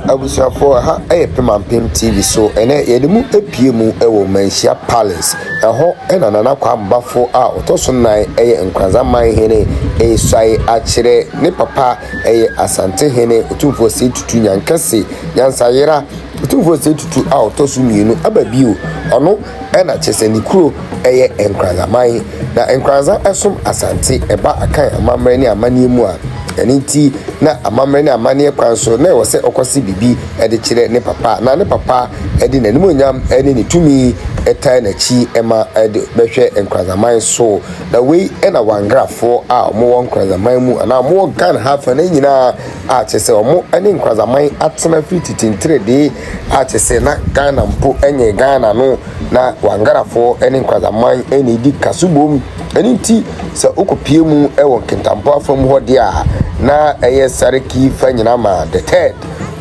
Abusuafoɔ, ha yɛ Pemampem TV so. Ɛnɛ yɛde mu apue mu wɔ Manhyia Palace. Ɛhɔ na Nana Kwame Bafo a ɔtɔ so nnan yɛ Nkoranza Manhene resuae akyerɛ ne papa ɛyɛ Asantehene Otumfoɔ Osei Tutu Nyankɛse Nyansayera Otumfoɔ Osei Tutu a ɔtɔ so mmienu aba bio. Ɔno na kyerɛ sɛ ne kuro yɛ Nkoranzaman. Na Nkoranza som Asante ɛba Akan amammerɛ ne amanneɛ mu a, ɛno nti na amammerɛ ne amanneɛ kwan so na ɛwɔ sɛ ɔkɔse biribi de kyerɛ ne papa na ne papa de n'animuonyam ne ne tumi taa n'akyi ma de bɛhwɛ Nkoranzaman so. Na wei na Wangrafoɔ a wɔwɔ Nkoranzaman mu anaa wɔwɔ Ghana ha afa no nyinaa a kyerɛ sɛ wɔn ne Nkoranzaman atena firi tete ntiredee a kyerɛ sɛ na Ghana mpo nyɛ Ghana no, na Wangarafoɔ ne Nkoranzaman na ɛdi kasobom. Ɛno nti sɛ wokɔpie mu wɔ Nkintampo afa mu hɔ deɛ a, na ɛyɛ Sariki Fanyinama the third.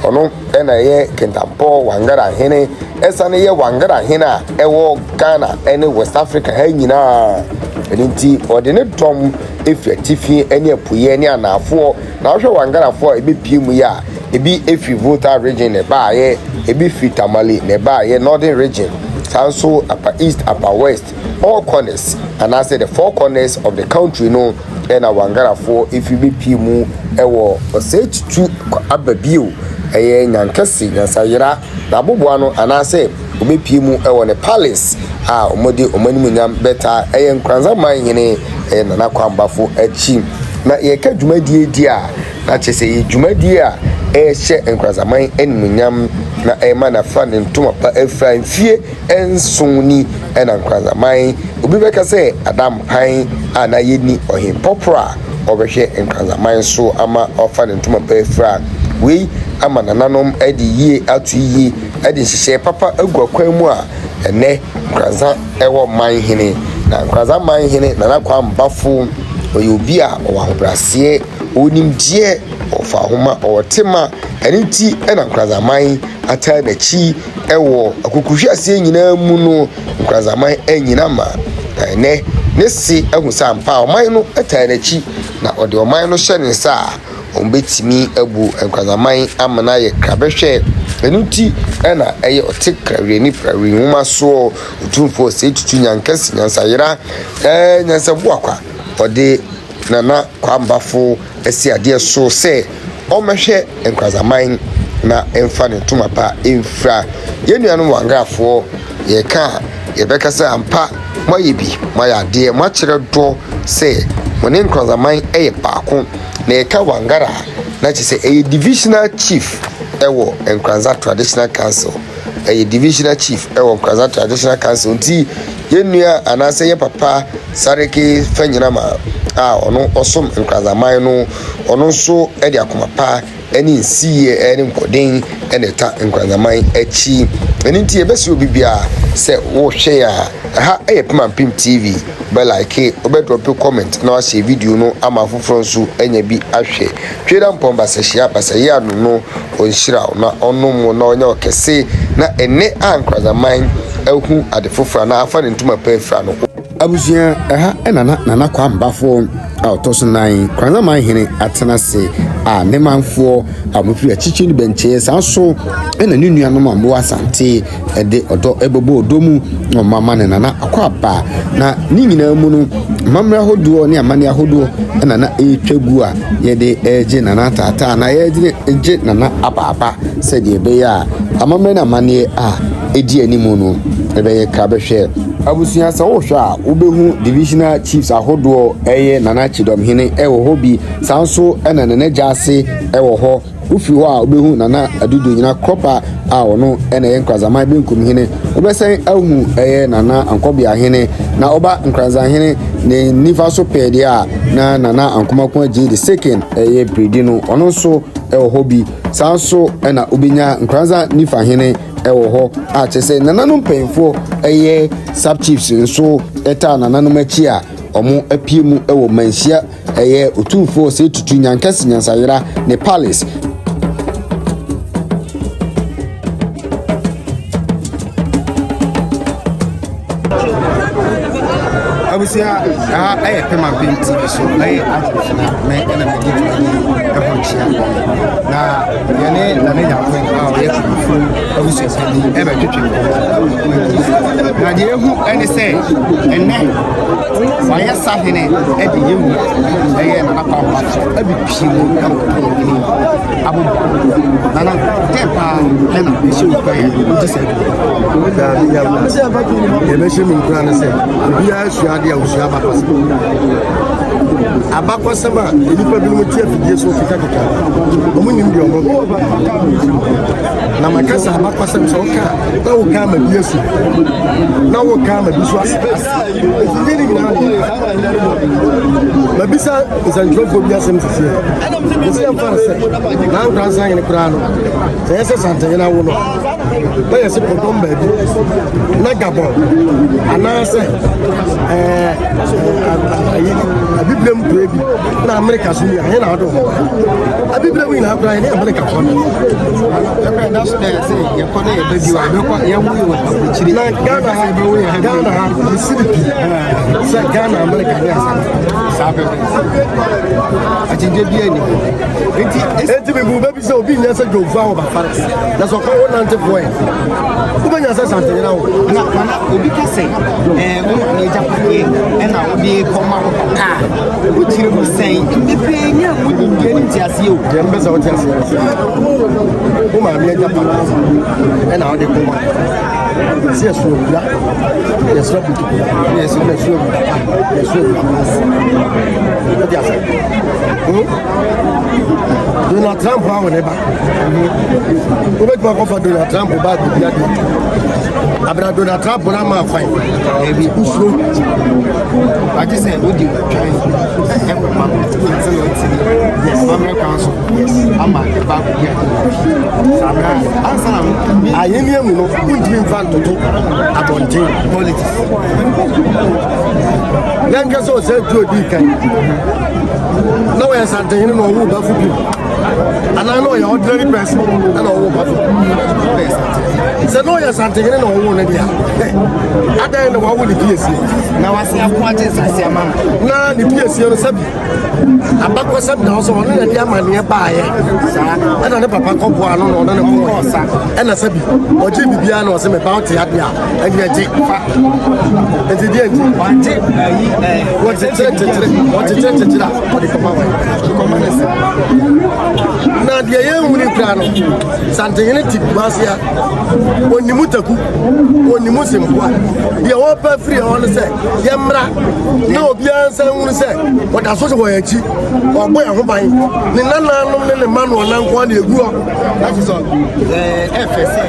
Ɔno na ɛyɛ Kintampo Wangara hene, ɛsane yɛ Wangara hene a ɛwɔ Ghana ne West Africa ha nyinaa. Ɛno nti ɔde ne dɔm firi atifi ne apueɛ ne anaafoɔ. Na wohwɛ Wangarafoɔ a ɛbɛpie mu yi a, ebi firi Volta region na ɛbaeɛ, ebi firi Tamale na ɛbaeɛ, Northern region, saa nso Upper East, Upper West, all corners anaasɛ the four corners of the country no na Wangarafoɔ firi bɛpie mu wɔ Ɔsɛe Tutu aba bio, ɛyɛ Nyankɛse, Nyansayera, n'aboboano anaasɛ wɔbɛpie mu wɔ ne palace a wɔde wɔn animuonyam bɛtaa ɛyɛ Nkoranza man hene ɛyɛ Nana Kwambafo akyi. Na yɛka dwumadie di a, na kyerɛ sɛ ɛyɛ dwumadie a ɛrehyɛ Nkoranza man animuonyam na ɛrema no afa ne ntoma pa afira mfie nson ni na Nkoranza man. Obi bɛka sɛ Adampan a na yɛnni ɔhempɔporɔ a ɔbɛhwɛ Nkoranza man so ama wafa ne ntoma pa afira. Wei ama nananom de yie ato yie de nhyehyɛe papa agu akwan mu a ɛnnɛ Nkoranza wɔ man hene. Na Nkoranza man hene Nana Kwame Bafo, ɔyɛ obi a ɔwɔ ahobrɛaseɛ, ɔwɔ nimdeɛ, ɔfa ahoma, ɔwɔ tema. Ɛno nti na Nkoranza man ataa n'akyi wɔ akukuhweaseɛ nyinaa mu no, Nkoranza man anyina ma. Na ɛnnɛ ne se ahu sɛ ampa ɔman no taa n'akyi na ɔde ɔman no hyɛ ne nsa a, Wɔbɛtumi abu nkwasaman amena ayɛ krabɛhwɛ. Ɛno nti na ɛyɛ ɔte krawire ne prawire nwoma soɔ, Otumfoɔ Osei Tutu Nyankɛse Nyansayera ɛɛ Nyansabuakwa. Ɔde Nana Kwambafo asi adeɛ so sɛ ɔmmɛhwɛ nkwasaman na ɛmfa ne ntoma pa mfira. Yɛn nuanom Wangrafoɔ, yɛreka a, yɛbɛka sɛ ampa moayɛ bi, moayɛ adeɛ, moakyerɛ dɔ sɛ mo ne nkwasaman yɛ baako. Na yɛka Wangara a, na kyerɛ sɛ ɛyɛ divisional chief wɔ Nkoranza Traditional Council. Ɛyɛ divisional chief wɔ Nkoranza Traditional Council nti yɛn nua anaasɛ yɛn papa Sariki Fanyinama a ɔno ɔsom Nkoranza man no, ɔno nso de akoma pa ne nsiyɛ ne nkɔden na ɛta Nkoranza man akyi. Ɛno nti yɛbɛsrɛ obi biara sɛ wohwɛ yɛn a, ɛha yɛ Pemampem TV. Wobɛ like, wobɛ drop comment na wahyɛ video no ama afoforɔ nso anya bi ahwɛ. Twedampɔn Basahyia Basayia no no ɔnhyira wo na ɔnom wo na ɔnyɛ wo kɛse na ɛnɛ a Nkoranza man ahu ade foforɔ anaa afa ne ntoma pa afira no. Abusua, ɛha na na Nana Kwame Bafo a ɔtɔ so nan, Kranza man hene atena ase a ne manfoɔ a wɔfiri akyirikyiri no bɛnkyɛɛ saa nso na ne nuanom a wɔwɔ Asante de ɔdɔ bɛbɔ ɔdɔ mu na wɔn ama ne nana akɔ aba na ne nyinaa mu no amammerɛ ahodoɔ ne amanneɛ ahodoɔ na na ɛretwa gu a yɛde regye nana taataa na yɛde gye nana abaaba sɛdeɛ ɛbɛyɛ a amammerɛ ne amanneɛ a ɛdi anim no ɛbɛyɛ krabɛhwɛ. Abusua sɛ wohwɛ a wobɛhu divisional chiefs ahodoɔ ɛyɛ Nana Kyidɔmhene ɛwɔ hɔ bi saa nso ɛna Nana Gyaase ɛwɔ hɔ wofiri hɔ a wobɛhu Nana Adudu Nyina Krɔpa a ɔno ɛna ɛyɛ Nkranzaman Benkumhene wobɛsɛn ahu ɛyɛ Nana Ankɔbeahene na ɔba Nkranzahene ne nifa so pɛɛ deɛ a na Nana Ankomako Agyei the second ɛyɛ Biredi no ɔno nso ɛwɔ hɔ bi saa nso ɛna wobɛnya Nkranza Nifahene ɛwɔ hɔ a kyerɛ sɛ nananom mpanyinfoɔ ɛyɛ sub chiefs nso ɛtaa nananom akyi a wɔn apue mu ɛwɔ manhyia ɛyɛ otumfoɔ sɛ tutu nyankɛse nyansayera ne palace. Abusua ha ɛyɛ Pemampem TV so ɛyɛ Afro na me ɛna medi dwumadi ɛho kyia na yɛne Nana Nyako a ɔyɛ Kukufu abusuapanin ɛbɛtwetwe nkɔmmɔ na deɛ ehu ɛne sɛ ɛnɛ wayɛ sahene ɛde yɛwu ɛyɛ Nana Kwame Bafo ɛbɛpie mu ɛwɔ pɔn abobɔ Nana dɛn paa ɛna ɛhyɛ wo kwan a wogye saa dwuma Daabi yawu. Yɛbɛhyɛ mu nkura no sɛ obiara sua adeɛ a osua abakɔsɛm. Abakɔsɛm a nnipa binom te afidie so kekakeka wɔn nim deɛ wɔn na maka sɛ abakɔsɛm sɛ woka na woka ama bi asu na woka ama bi so ase nti nyɛ ne nyinaa deɛ mabisa nsɛntwerɛfoɔ bi asɛm sisiɛ ɛsɛ yɛmfa no sɛ na nkransa hene koraa no sɛ yɛsɛ santehene awo no na yɛsɛ kɔdɔm baabi na gabon anaasɛ abibirem kuro bi na amerika so ni ahe na ɔde hɔ abibirem nyinaa koraa yɛne amerikafoɔ no na ghana ha ghana ha yɛsi ne pii sɛ ghana amerika ne asa saa pɛpɛ akyinkyɛ bi ani nti enti mebu bɛ bi sɛ obi nyɛ sɛ dwomfo a wɔbafare na sɛ ɔkɔ wo nantefoɔ ɛ wobɛnya sɛ santehene wo na nana obi ka sɛ ɛɛ wo maame agyapadeɛ ɛna wode kɔma wo papa a wokyerɛ mu sɛn bebree nya mu nimdeɛ ne nteaseɛ o deɛ mbɛ sɛ wote aseɛ wo maame agyapadeɛ ɛna wode kɔma sɛ yɛso awura yɛsrɛ butuku yɛsrɛ na ɛso awura pa yɛso awura wode aseɛ Donald Trump awo ne ba wobɛtumi akɔfa Donald Trump ba biribi adeɛ abena Donald Trump no ama akwan ebi wosuro agye sɛ wodi twɛn ɛkɔma sɛ na ɔtumi yes mammerɛ kwan so yes ama ɛba akɔdi ade saa berɛ ansa na ahenni mu no wontumi mfa ntoto abɔnten politics yɛnka sɛ ɔsɛ tuo dii kan na ɔyɛ santehene na ɔwo bafo bi anaa na ɔyɛ ordinary person ɛna ɔwo bafo sɛ na ɔyɛ santehene na ɔwo no deɛ adan na wawo ne piesie na wase ako agye nsase ama no na ne piesie no sɛbi abakɔsɛm na ɔsɛ ɔno na de amanneɛ baayɛ ɛna ne papa kɔboa no na ɔno ne kɔɔ sa ɛna sɛbi ɔgye biribiara na ɔsɛ meba wote adeɛ a ɛnyɛ gye fa nti deɛ nti wagye ayi ɛɛ wɔkyekyere kyekyere wɔkyekyere kyekyere a wɔde kɔma wɔn kɔma ne sɛ na deɛ yɛnhunu kura no santehene te kumase a ɔnim taku ɔnim sempoa deɛ wɔpɛ firi hɔ no sɛ yɛmmra na obiara nsa nhunu sɛ ɔda so wɔ yɛn akyi ɔbɔ yɛn ho ban ne nananom ne ne mma no ɔna nko ara na ɛgu hɔ na kyerɛ sɛ ɛɛ ɛfɛ sɛ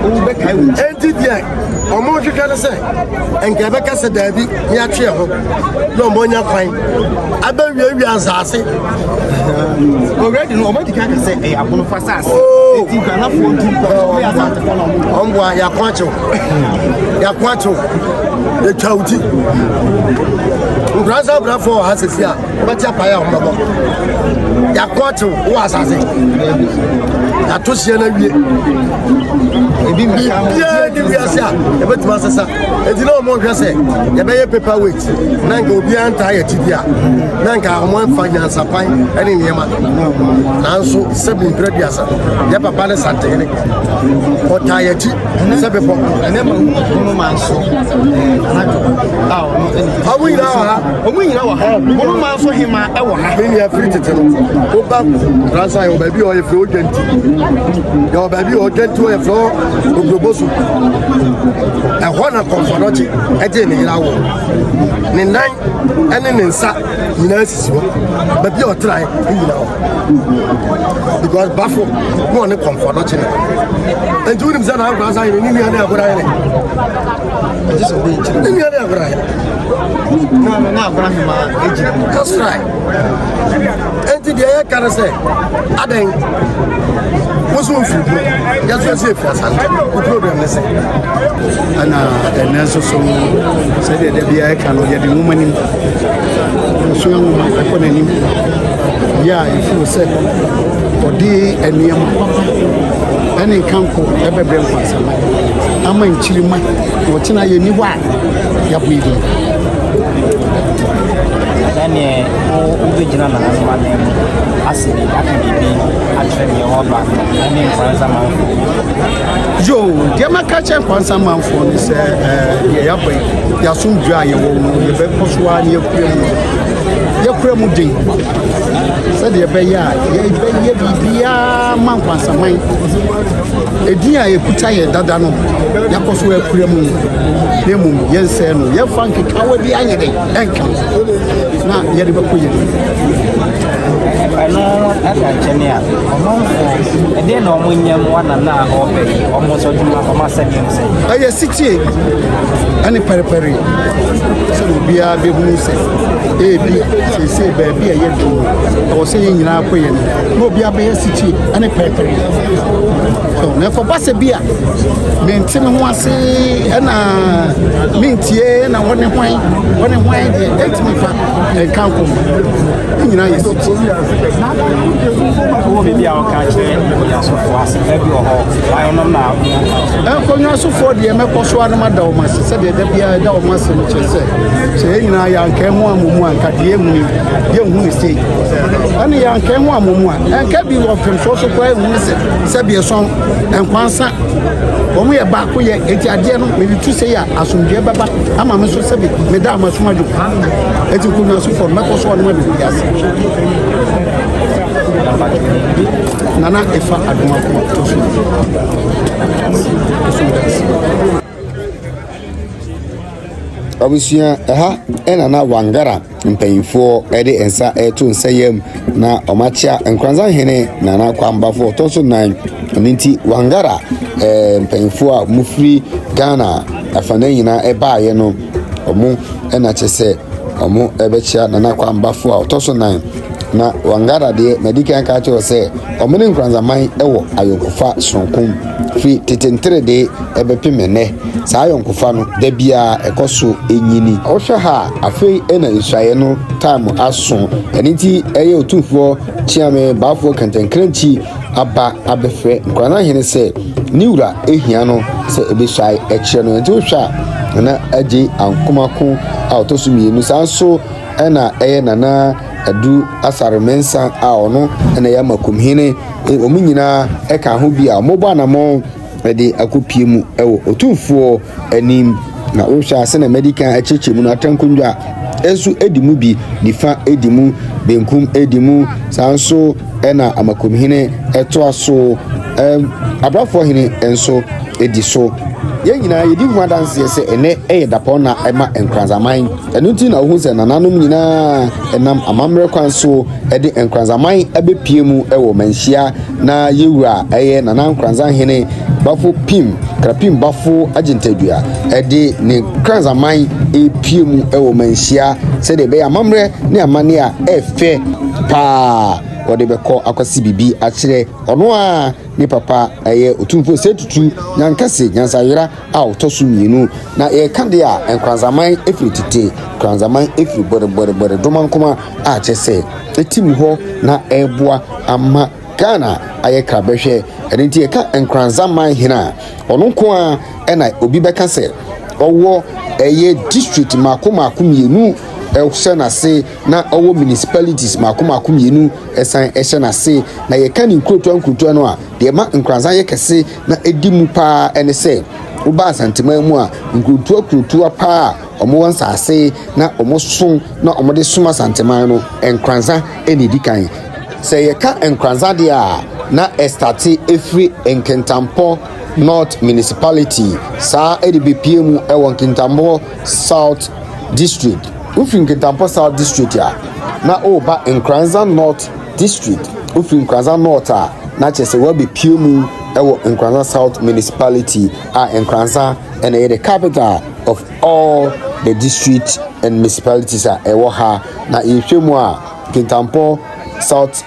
wobɛkae wo enti deɛ ɔmo hwehwɛ no sɛ nka ɛbɛka sɛ daabi ne atwe ho na ɔmo anya kwan abɛwiawia asase already no ɔmo adi kan ka sɛ ɛyɛ abonofa saase Oh. eti ghanafoɔ ntu nkɔ ɔmo yɛ asantefoɔ na ɔmo ɔmboa yɛako akyew yɛako akyew yɛtwa wo ti nkuransa abrafoɔ wɔ ha sɛsi a wobɛte apaeɛ a wɔbɛbɔ yɛako akyew wowɔ asase yɛato hyeɛ no awie biribiara ne wiase a yɛbɛtumi asesa enti na ɔmo nhwɛ sɛ yɛbɛyɛ paper weight na nka obiara ntaa yɛ kyidi a na nka ɔmo mfa nyansapan ne nneɛma nanso sɛbi mpere duasa yɛ papa ne santehene ɔtaa yɛ akyi sɛ bepɔ ɛnɛ ma hu no ma nso anadwo a ɔno ɛne ɔmo nyinaa wɔ ha ɔmo nyinaa wɔ ha ɔno ma nso hema ɛwɔ ha me nua firi tete no. Woba Nkoranza yɛwɔ baabi a yɛfrɛ hɔ Dwanti. Yɛwɔ baabi a Dwanti hɔ yɛfrɛ hɔ Ogroboso. Ɛhɔ na Kɔmfo Anɔkye ɛgyee ne yere awoɔ. Ne nan ɛne ne nsa nyinaa sisi hɔ. Baabi a ɔtenaeɛ ne nyinaa hɔ. Because Bafo na ɔne Kɔmfo Anɔkye na. Nti wonim sɛ na Nkoranza hene ne nua ne Agorɔ hene. Ne nua ne Agorɔ hene. Na Agorɔ hema gyina mu. That's right. Enti deɛ yɛka no sɛ adɛn wo so mfiri mu yɛso yɛsɛ ɛfiri Asante wo problem ne sɛ. Ɛna ɛnɛ nso so sɛdeɛ da biara ɛka no yɛde nwoma nim yɛsua nwoma ɛkɔ n'anim yɛ a ɛfiri sɛ ɔde nneɛma papa ɛne nkanko ɛbɛbrɛ nkwansama ama nkyirima na ɔkyena yɛnni hɔ a yɛabɔ yɛ din. Ɛnneɛ wobɛgyina nananom anan mu ase aka biribi akyerɛ deɛ ɔreba ne Nkwansa manfoɔ. Yo, deɛ maka kyerɛ Nkwansa manfoɔ ne sɛ deɛ yɛaba yi, yɛasomdwoe a yɛwɔ no, yɛbɛkɔ so ara na yɛakura mu. Yɛkura mu den sɛdeɛ ɛbɛyɛ a yɛbɛyɛ biribiara ma Nkwansaman. Edin a ɛkuta yɛ dada no, yɛakɔ so akura mu, na mmom yɛnsɛe no, yɛmfa nkekawa bi anyɛ dɛn ɛnka na yɛde bɛkɔ yɛn anim. Ɛno ɛda nkyɛn a, ɔmanfoɔ, ɛdeɛn na wɔn nyɛ mmoa nana a ɔrebɛ yi, wɔn nso adwuma, wɔn asɛdeɛ no sɛ? Ɛyɛ sitie ɛne pɛrepɛre sɛ obiara bɛhunu sɛ ebi seesei baabi a ɛyɛ duru no, ɛwɔ sɛ yɛn nyinaa kɔ yɛn anim na obiara bɛyɛ sitie ɛne pɛrepɛre. So na ɛkɔba sɛ bi a mente me ho ase ɛna mentie na wɔne hwan wɔne hwan deɛ ɛntumi fa nka nkɔm ne nyinaa yɛ sitie. Wowɔ biribi a wɔka kyerɛ nkonnwasofoɔ asɛmpa bi wɔ hɔ wɔnom na nkonnwasofoɔ deɛ mɛkɔ so ara mada wɔn ase sɛdeɛ da biara ɛda wɔn ase no kyerɛ sɛ sɛ yɛn nyinaa yɛanka ho ammɔ mu anka deɛ ɛhu yi yɛnhu ne sei ɛne yɛanka ho ammɔ mu a ɛnka bi wɔ mfemsoɔ so koraa ɛhu ne sɛ sɛdeɛ sɔn nkwansa wɔn yɛ baako yɛ eti adeɛ no mede tu sɛ yɛ a asomdwoeɛ bɛba ama me nso sɛbi meda ama som adwo eti nkonnwasofoɔ no mɛkɔ so ɔnom ade ase. Nana Efa Adomako tɔ so so ase. Abusua, ɛha na na Wangara mpanyinfoɔ de nsa reto nsa yam na wɔakyea Nkoranza hene Nana Kwambafo ɔtɔ so nan. Ɛno nti Wangara eh, mpanyinfoɔ a wɔfiri Ghana afanan nyinaa ɛbaeɛ no, wɔn na kyɛ sɛ wɔbɛkyea Nana Kwambafo a ɔtɔ so nan. Na Wangara deɛ, madi kan ka akyerɛ wo sɛ wɔn ne Nkoranzaman wɔ ayɔnkofa soronko firi tete nteredee ɛbɛpem nnɛ. Saa ayɔnkofa no, da biara ɛkɔ so nyini. Wohwɛ ha a, afei na nsuaeɛ no time aso. Ɛno nti ɛyɛ Otumfoɔ Kyeame Baafoɔ Kɛntɛnkrɛnkyi aba abɛfrɛ Nkoranzahene sɛ ne wura hia no sɛ ɛbɛsuae kyerɛ no. Nti wohwɛ a, Nana Agyei Ankomako a ɔtɔ so mmienu, saa nso na ɛyɛ Nana Adu Asare Mensah a ɔno na ɛyɛ Amakomhene. Wɔn nyinaa ka ho bi a wɔbɔ anammɔn de akɔpue mu wɔ Otumfoɔ anim. Na wohwɛ a sɛnea madi kan akyerɛkyerɛ mu no, atɛnkonnwa nso di mu bi, nifa di mu, benkum di mu, saa nso na Amakomhene toa so, Abrafoɔ hene nso di so. Yɛn nyinaa yɛdi ho adanseɛ sɛ ɛnɛ yɛ dapɔnna ma Nkoranzaman. Ɛno nti na wohu sɛ nananom nyinaa nam amammerɛ kwan so de Nkoranzaman abɛpue mu wɔ Manhyia na yɛwura ɛyɛ Nana Nkoranzahene Bafo Pim, Krapim Bafo Agyentadua de ne Nkoranzaman repue mu wɔ Manhyia sɛdeɛ ɛbɛyɛ amammerɛ ne amanneɛ a ɛfɛ paa wɔde bɛkɔ akɔsi biribi akyerɛ ɔno a ne papa ɛyɛ Otumfoɔ Osei Tutu Nyankɛse Nyansayera a ɔtɔ so mmienu. Na yɛreka deɛ a, Nkoranzaman firi tete, Nkoranzaman firi bɔrebɔrebɔre domankoma a kyerɛ sɛ ɛtim hɔ na ɛreboa ama Ghana ayɛ krabɛhwɛ. Ɛno nti yɛka Nkoranzaman hene a, ɔno nko ara ɛna obi bɛka sɛ ɔwɔ ɛyɛ district mmaako mmaako mmienu ɛhyɛ n'ase na ɔwɔ municipalities mmaako mmaako mmienu ɛsan ɛhyɛ n'ase. Na yɛka ne nkurotoa nkurotoa no a, deɛ ɛma Nkoranza yɛ kɛse na ɛdi mu paa ɛne sɛ woba Asanteman mu a, nkurotoa kurotoa paa a wɔwɔ nsaase na wɔso na wɔde som Asanteman no, Nkoranza ɛna ɛdi kan. Sɛ yɛka Nkoranza deɛ a, na ɛstate ɛfiri Nkintampɔ North Municipality saa ɛde bɛpue mu ɛwɔ Nkintampɔ South District. Wofiri Nkintampɔ South District a, na woba Nkoranza North District. Wofiri Nkoranza North a, na kyerɛ sɛ woabɛpue mu ɛwɔ Nkoranza South Municipality a Nkoranza ɛna ɛyɛ the capital of all the district and municipalities a ɛwɔ ha. Na yɛhwɛ mu a, Kintampo South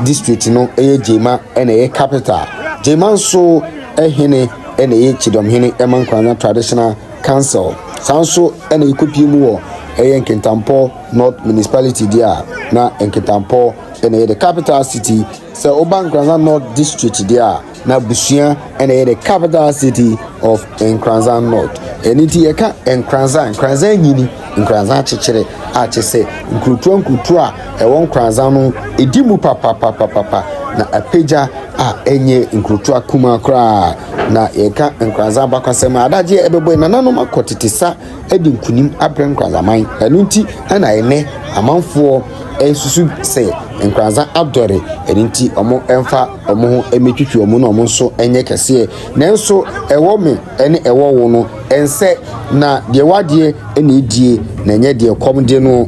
District no ɛyɛ Gyema ɛna ɛyɛ capital. Gyema nso ɛhene ɛna ɛyɛ Kyidɔmhene ɛma Nkoranza Traditional Council. Saa nso ɛna yɛkɔpie mu wɔ ɛyɛ Nkintampɔ North Municipality deɛ a, na Nkintampɔ ɛna ɛyɛ the capital city. Sɛ woba Nkoranza North District deɛ a, na Busua ɛna ɛyɛ the capital city of Nkoranza North. Ɛno nti yɛka Nkoranza, Nkoranza nyini, Nkoranza akyekyere a kyerɛ sɛ nkurotoa nkurotoa a ɛwɔ Nkoranza no ɛdi mu papapapapa na apagya a ɛnyɛ nkurotoa kumaa koraa. Na yɛka Nkoranza abakwasɛm a, adagyeɛ ɛbɛbɔ nananom akɔ tete sa adi nkunim abrɛ Nkoranzaman. Ɛno nti ɛna ɛnɛ amanfoɔ ɛsusu sɛ Nkoranza adɔre, ɛno nti wɔn ɛmfa wɔn ho ɛmɛtwitwi wɔn na wɔn nso ɛnyɛ kɛseɛ. Nanso ɛwɔ me ɛne ɛwɔ wo no ɛnsɛ, na deɛ wadeɛ ɛna ɛdie na ɛnyɛ deɛ kɔm de no.